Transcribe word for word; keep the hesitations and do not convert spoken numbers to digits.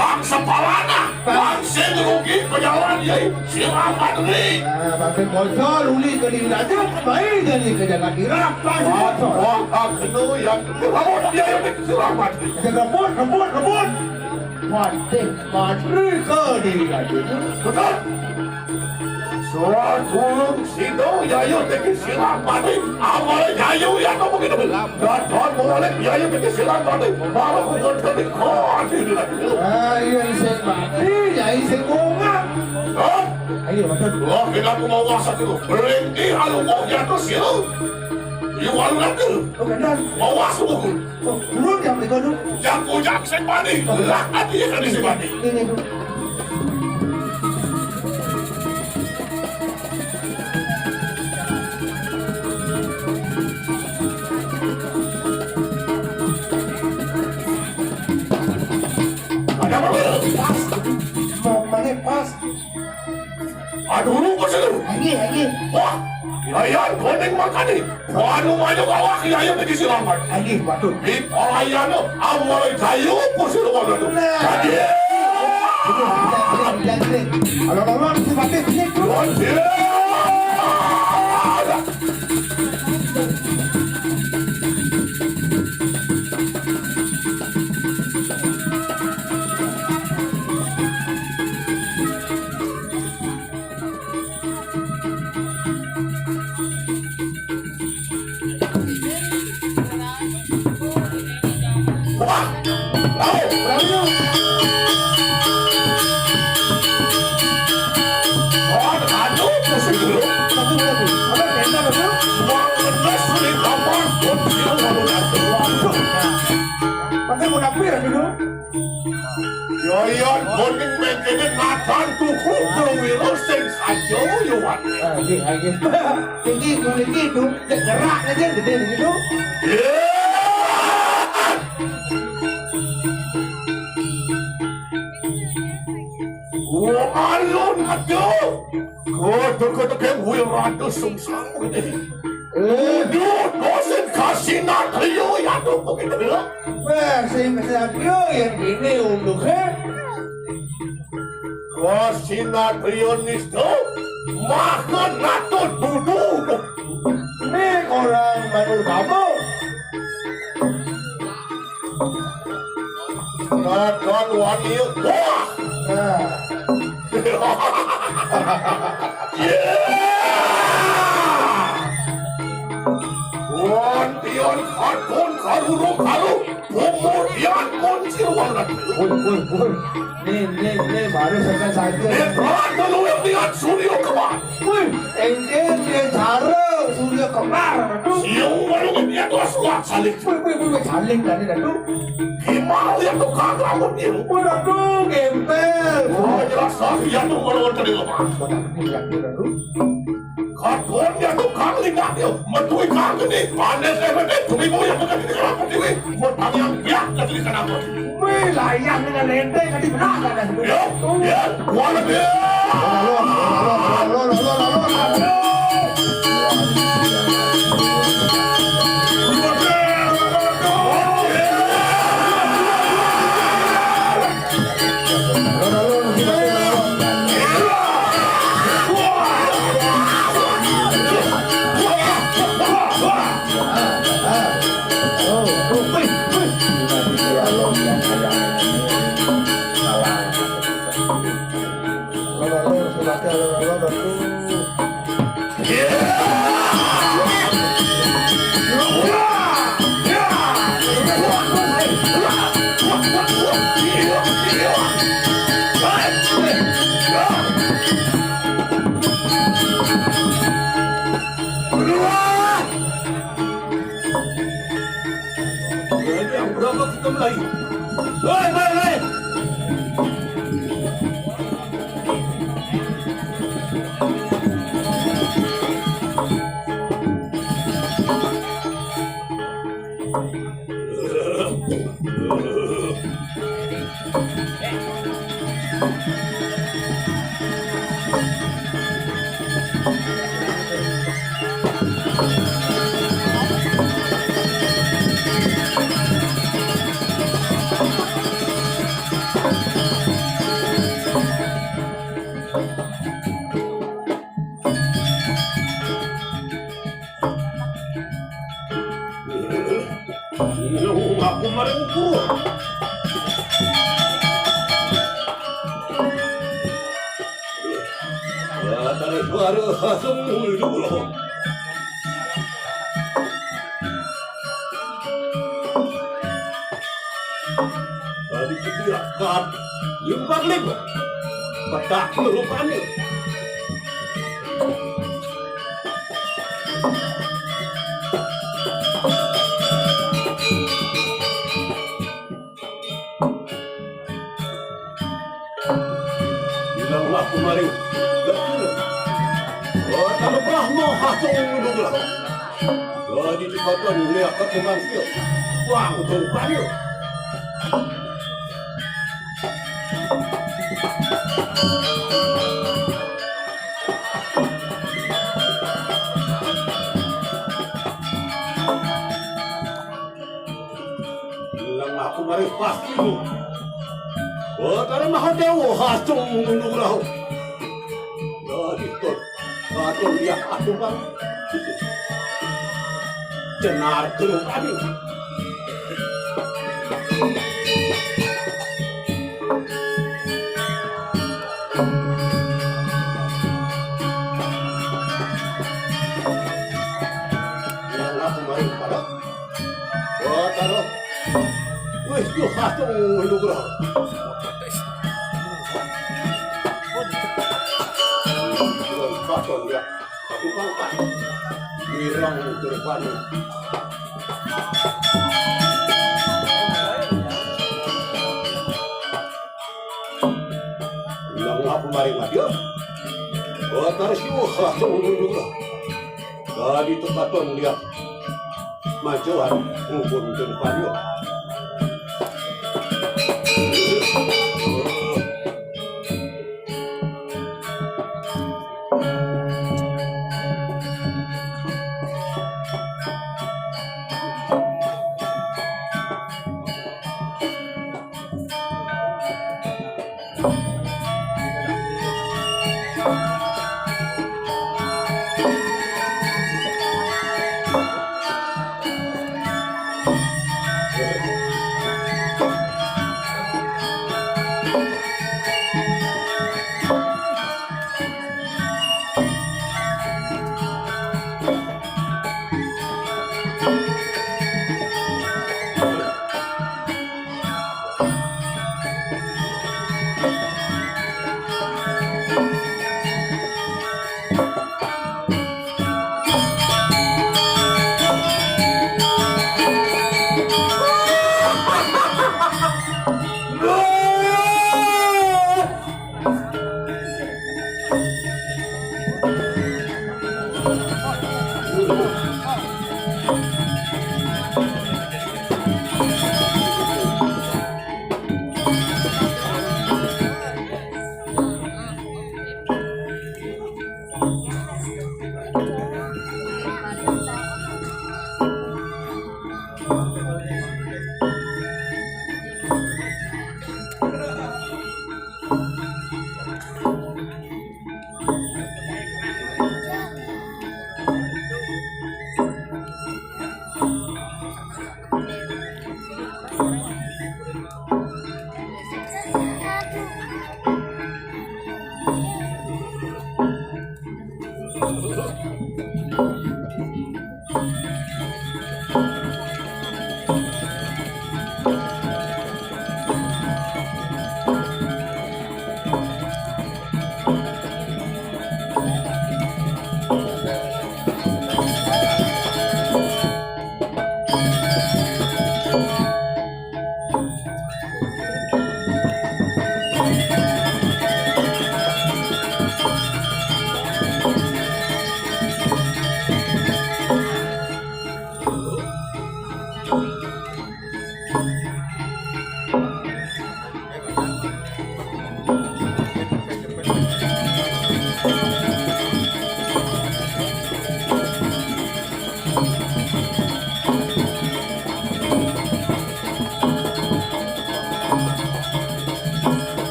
Bangsa Palana, bangsa rugi pejalan, yai Sirah Madri. Nah, bangsa bocor, uli ke di raja, kembali jadi ke jalan Irak, bangsa bocor. Wah, aku yang rebut, dia yang Sirah Madri. Ada rebut, rebut, rebut. Madri, Madri ke di raja. Betul. Surat ulun sidong yayu tiki silang mati. Amal yayu ya kamu gitu. Datang boleh yayu tiki silang mati. Malah bukan tadi kau di lagi. Ah, iya, iseng mati, ya iseng bunga. Hah? Ayo, betul. Wah, kita aku mau masak dulu. Berhenti alu mau jatuh silang. Iwan lagi. Oh, benar. Mau masuk. Oh, turun jam tiga dulu. Jam puncak sing mandi. Lah, hati ya kan si mandi. Ini, Bu. Ada apa? Pas. Momennya pas. Aduh, lu kesini. Lagi, lagi. Wah, Yayan, koning makani. Waduh, maju kawak, Yayan, lagi silaman. Lagi, waduh. Di pelayan, awal kayu, pusir, waduh. Nah. Jadi. Betul, betul, betul, betul. Kalau, kalau, si Batik, sini, bro. Waduh. Pakai munafik ya dulu. Yoyon, kuning mengkene ngatan tuku perwira sing saja, Yowan. Ah, iya, iya. Tinggi, kuning itu, gerak aja gede gitu. Iya. Wah, alun aja. Kudu-kudu ke wirada sungsang gede. Eh. Kudu dosen kasina trio ya tuku gitu ya. Wah, sing kesatrio yang ini unduknya. Kau sinatria nista, maka natut dudu. Ini orang manur kamu. Nathan wani, wah. Nah. Yeah. Wan pion katon karuru kalu. Pumudian kuncir warna. Woi, woi, woi. Nih, nih, nih, baru sekan saja. Nih, pelan dulu yang lihat Suryo Kembar. Woi, engke dia cara Suryo Kembar, aduh. Siung baru dia tuh suat salik. Woi, woi, woi, woi, salik tadi, aduh. Gimana ya tuh kagak rambutnya? Waduh, gempel. Oh, jelas lah, iya tuh kalau tadi lemah. Waduh, ini yakin, aduh. Katon ya tukang limbah dia, metui kang gede, panes eh gede, tumi boya gede di keraput dewe, mau tangiang biak gede di keraput. Wih, layang dengan lente gede benar ada. Yo, ya, wala dia. Berapa kita mulai? Hei, hei, hei. Hasung mulu. Tadi kebirakan. Limbang lim. Petak lurupane. Bilang aku maring. Betul. Oh, tambah mau hasung dulu lah. Jadi cepatan lihat ke tukang sio. Wang tuh panggil. Bilang aku mari pasti lu. Oh, tara mahadewo hasung nugraho. Dari tot. Aduh, ya, aduh, Bang. Cenar dulu, aduh. Yang aku main pada. Wah, taruh. Wih, yo, hatung, nugraho. Hatung, ya. Aku pangkat. Girang, Durban. Bilang aku mari madya. Wah, taruh, yo, hatung, nugraho. Tadi tuh katon lihat. Majuan, ngumpul, ngumpul, panyo.